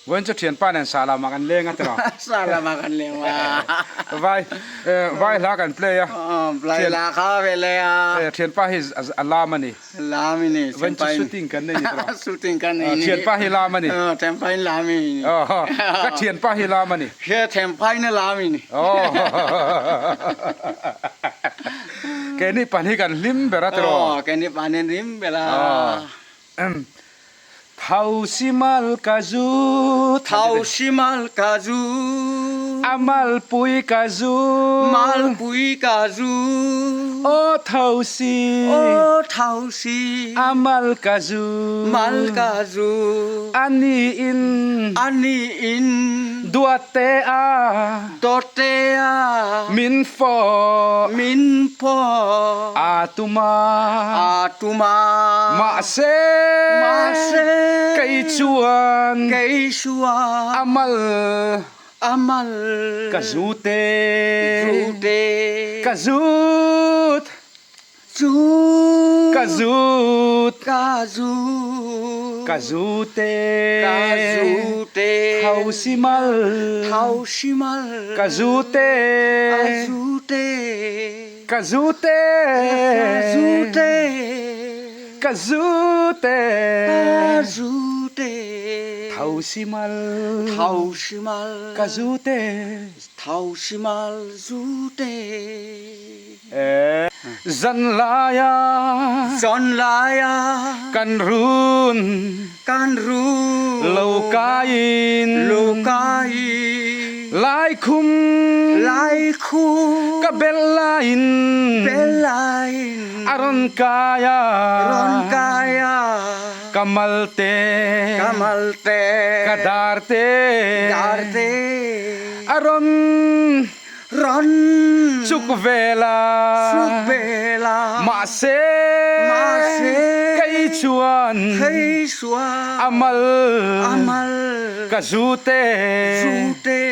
Vawiin chu thianpa nen sa lamah kan leng a tiraw? Sa lamah kan leng a. Vai vai hla kan play a. Vai hla kha ve le a. Thianpa hi a lam a ni. Lam a ni. Vawiin chu shooting kan nei ni tiraw? Shooting kan nei ni. Thianpa hi lam a ni. Thianpa in lam a ni. Ka thianpa hi lam a ni. Thianpa in a lam a ni. Keini pahnih kan hlim ber a tiraw? Keini pahnih an hlim ber a. Thausi mal ka zu. Thausi mal ka zu. A malpui ka zu. Malpui ka zu. Aw thausi. Aw thausi. A mal ka zu. Mal ka zu. A ni in. A ni in. Duatte a. Dawtte a. Min fawh. Min fawh. Aa tum a. Aa tum a. Mahse. Mahse. Kei chuan. Kei chuan. A mal. A mal. Ka zute. Zute. Ka zut. Zu. Ka zut. Ka zu. Ka zute. Ka zute. Thausi mal. Thausi mal. Ka zute. Ka zute. Ka zute. Ka zute. Ka zute. Ka zute. Thausi mal. Thausi mal. Ka zute. Thausi mal zute. Zanlaia. Zanlaia. Kan run. Kan run. Lo kaiin. Lo kaiin. Laikhum. Laikhum. Ka belh laiin. Belh laiin. A rawn kai a. Rawn kai a. Ka malte. Ka malte. Ka darte. Darte. A rawn. Ran chuk vela chuk vela mahse mahse kei chuan kei chuan amal amal ka zute zute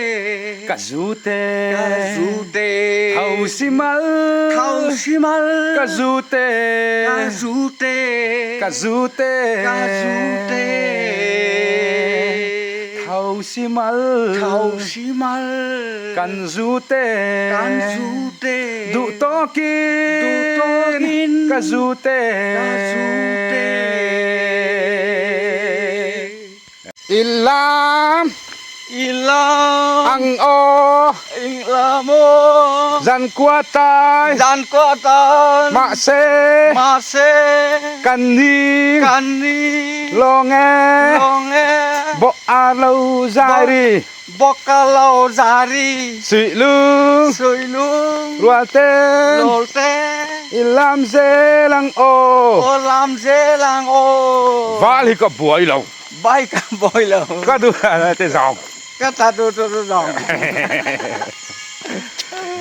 ka zute ka zute thausi mal thausi mal ka zute ka zute ka zute ka zute Thausi mal. Thausi mal. Kan zu te. Kan zu te. Duh tawkin. Duh tawkin. Ka zu te. Ka zu te. I lam. I lam. Ang aw. I lam aw. Zan kua tai. Zan kua tai. Mahse. Mahse. Kan ni. Kan ni. Lawng e. Lawng e. Bawk a lo zai ri. Bawk a lo zai ri. Suih lung. Suih lung. Rual ten. Rual ten. I lam zel ang aw. Aw lam zel ang aw. Val hi ka buai lo. Vai ka buai lo. Ka duh te zawng. Ka ta duh te zawng.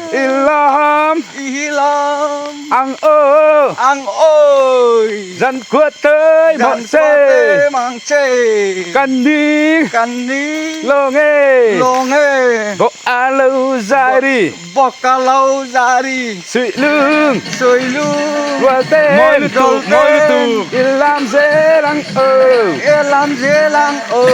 I lam. I lam. Ang aw. Ang oi. Zan khua tới mang Zan khua tới mang che. Kan ni. Kan ni. Lawng e. Lawng e. Bawk a lo zai ri. Bawk a lo zai ri. Suih lung. Suih lung. Rual ten. Mawi lutuk, mawi lutuk. I lam zel ang aw. I lam zel ang aw.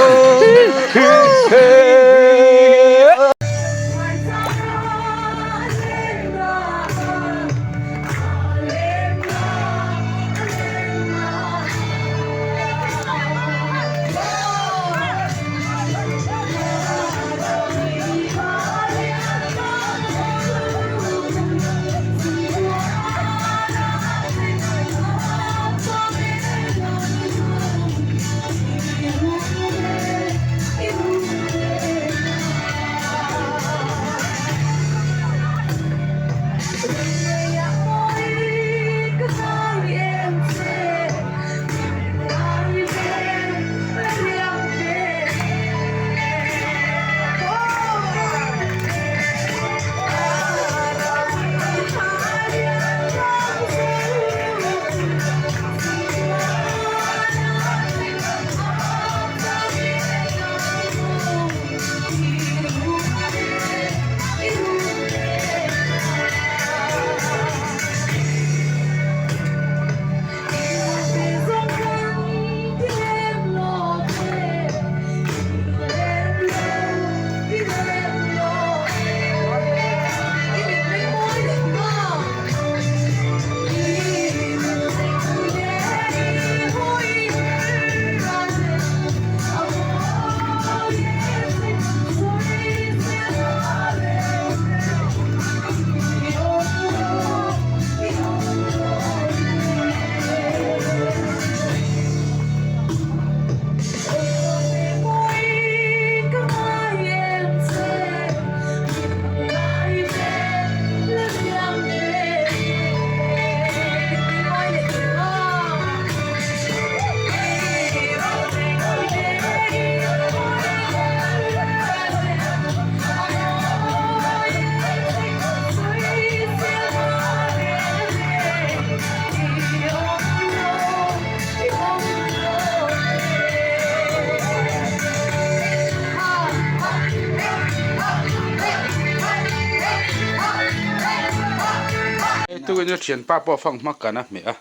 pawh in thianpa pawh fang hma kan a hmeh a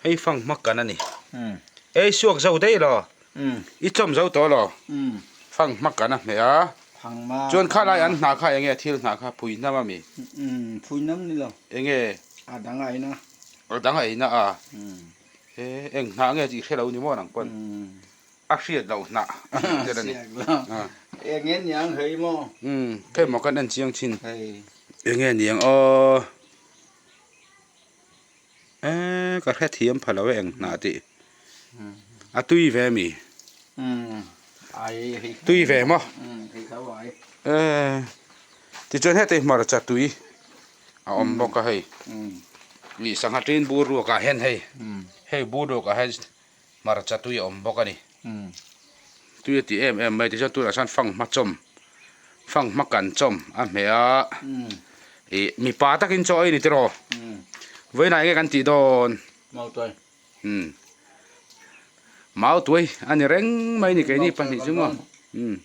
hei fang hma kan a ni ei suak zo daih lo i chawm zo tawh lo fang hma kan a hmeh a chuan kha lai an hnah kha enge thil hnah kha phui hnam a mi phui hnam ni lo enge a dang a eina a dang a eina a e eng hnah nge tih hre lo ni maw nang pawn a hriat loh hnah a hmuh tel a ni. Enge niang hei maw? Umm hei maw kan en chiang thin. Enge niang aw eee ka hre thiam pha lo e eng hnah tih. A tui ve mi? Tui ve maw? Eee tichuan heti hmarcha tui a awm bawk a hei. Ih sangha tin bur ruakah hian hei hei bur ruakah hian Hmarcha tui a awm bawk a ni. Tui a ti em em mai tichuan tunah chuan fanghma chawm fanghma kan chawm a hmeh a ih mipa takin chaw ei ni tiraw vawiinah enge kan tih dawn umm mautuai a ni reng mai ni keini pahnih chu maw umm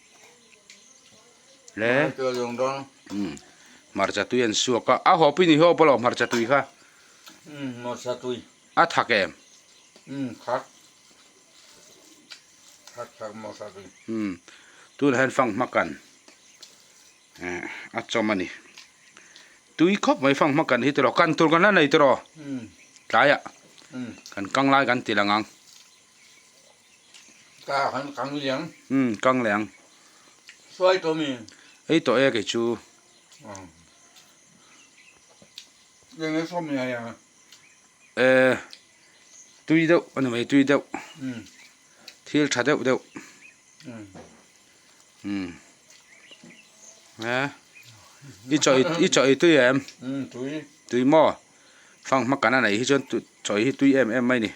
le umm hmarcha tui an suak a a haw pui ni haw pawh lo hmarcha tui kha. A thak em? Umm thak. Thak thak maw thak in. Umm tunah hian fanghma kan eh a chawm a ni. Tui khawp mai fanghma kan hi tiraw kan tur kan la nei tiraw tlaiah kan kang lai kan ti lang ang. Ka kan kang liang. Umm kang liang. Suai tawh mi? Ei tawh e kei chu. Eng e sawm ni a ya? Eh tui deuh a ni mai tui deuh thil tha deuh deuh umm eh i chaw i chaw ei tui em tui maw fanghma kan a neih hi chuan chaw hi tui em em mai a ni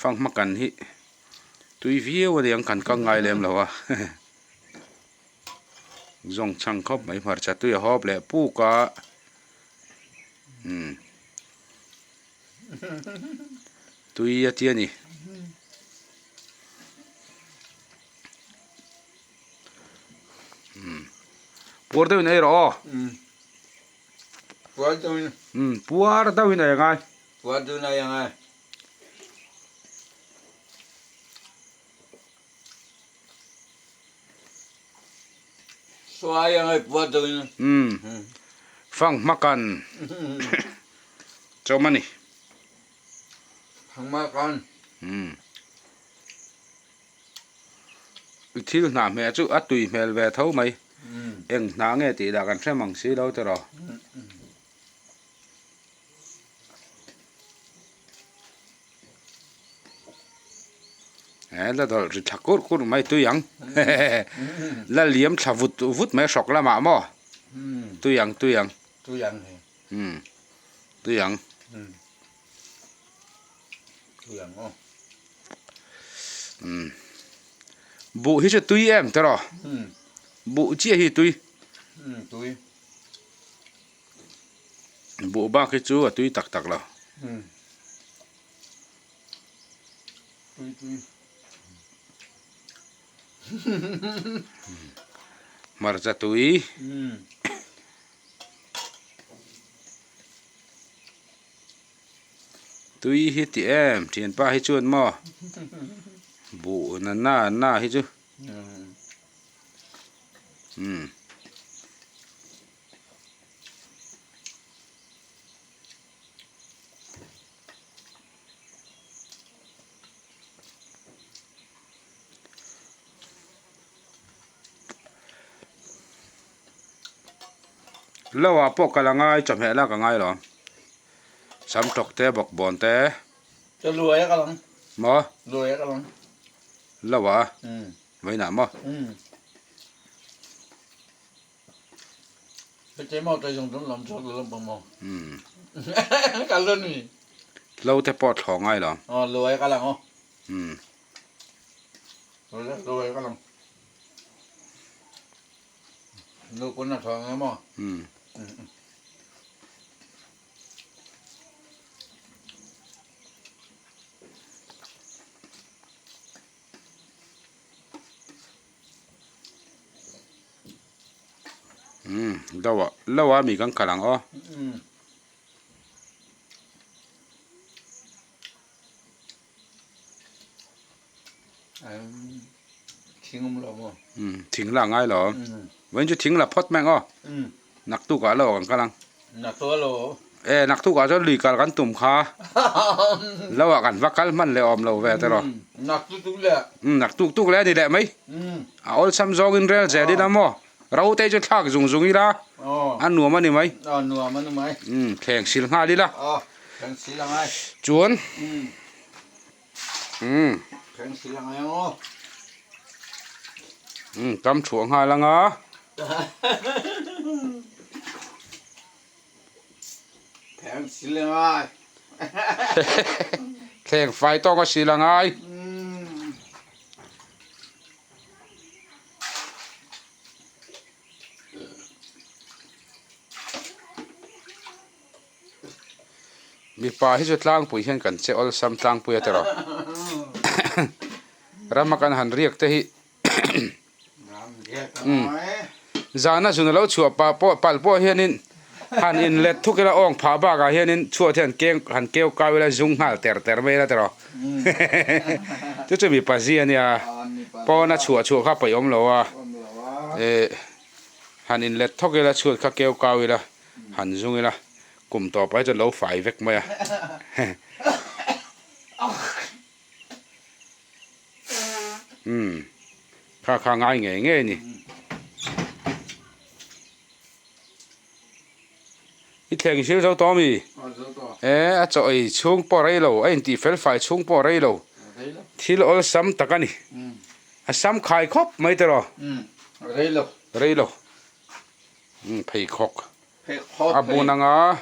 fanghma kan hi tui viau a niang kan kang ngai lem lo a zawng chhang khawp mai hmarcha tui a hawp leh puk a umm. Tui a ti a ni. Umm puar deuhin ei rawh aw. Puar deuhin. Umm puar deuhin ei angai. Puar deuhin ei angai. Suai angai puar deuhin. Umm fang hmakan. Chawm a ni. Hangmakan. Umm. I thil hnah hmeh chu a tui hmel ve tho mai. Eng hnah nge tih lah kan hre mang si lo tiraw. He la dawlh ri thla kurh kurh mai tui ang. La liam thla vut vut mai hrawk lamah maw. Tui ang tui ang. Tui ang he. Umm tui ang. Umm tui ang aw. Umm buh hi chu tui em tiraw? Umm buh chiah hi tui. Umm tui. Buh bak hi chu a tui tak tak lo. Umm tui tui. Hmarcha tui. Umm. Tui hi ti em thianpa hi chuan maw buh na na na hi chu umm. Lo ah pawh kal a ngai chawhmeh lak a ngai lo sam tawk te bawk bawn te Luai a kal ang maw luai a kal ang lo ah vawiinah maw Lo te pawh thlawh ngai lo Umm lo ah lo ah mi kan kal ang aw. Thing awm lo maw? Umm thing la ngai lo. Vawiin chu thing la phawt mai ang aw. Naktuk ah lo kan kal ang. Naktuk ah lo. E naktuk ah chuan lui kal kan tum kha. Lo ah kan va kal hman leh awm lo ve te rawh. Naktuk tuk leh. Umm naktuk tuk leh a ni leh mai. A awlsam zawng in rel zel ila maw. Ro te chu thlak zung zung ila a nuam a ni mai. A nuam a ni mai. Umm thleng sil nghal ila. Aw thleng sil a ngai. Chuan. Umm. Thleng sil a ngai ang aw. Umm kam thuah nghal ang a. Thleng sil a ngai. Thleng fai tawk a sil a ngai. Mipa hi chu tlangpui hian kan che awlsam tlangpui a tiraw rama kan han riak te hi zana zun alo chhuah pah pawh palh pawh hianin han inlet thuk ila awng phah bakah hianin chhuat hian keng han keu kau ila zung nghal ter ter mai ila tiraw chu chu mipa zia ania pawna chhuah chhuah kha paih awm lo a eh han inlet thawk ila chhuat kha keu kau ila han zung ila kum tawp ah hi chuan lo fai vek mai a. Umm kha kha ngai ngei ngei a ni. I thleng sil zo tawh ami? E a chaw ei chhung pawh rei lo a intih fel fai chhung pawh rei lo thil awlsam tak a ni. A sam khai khawp mai tiraw? Rei lo. Rei lo. Umm pheikhawk. A bun anga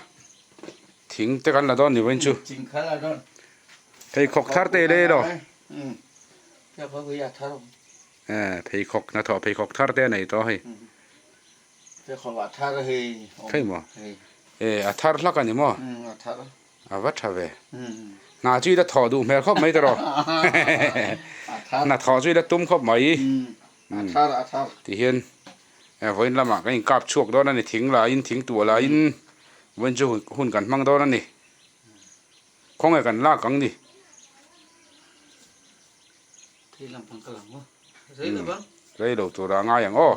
thing te kan la dawn ni vawiin chu. Pheikhawk thar te i lei elo? Pheikhawk hnathawh pheikhawk thar te a nei tawh hei. Thei maw? E a thar hlak a ni maw? A va tha ve. Hna chu i la thawh duh hmel khawp mai tawh. Hna thawh chu i la tum khawp mai. Tihian vawiin lamah kan inkap chhuak dawn a ni thing laiin thing tuah laiin vawiin chu hun kan hmang dawn a ni khawnge kan lak ang ni. Rei lo tura ngai ang aw.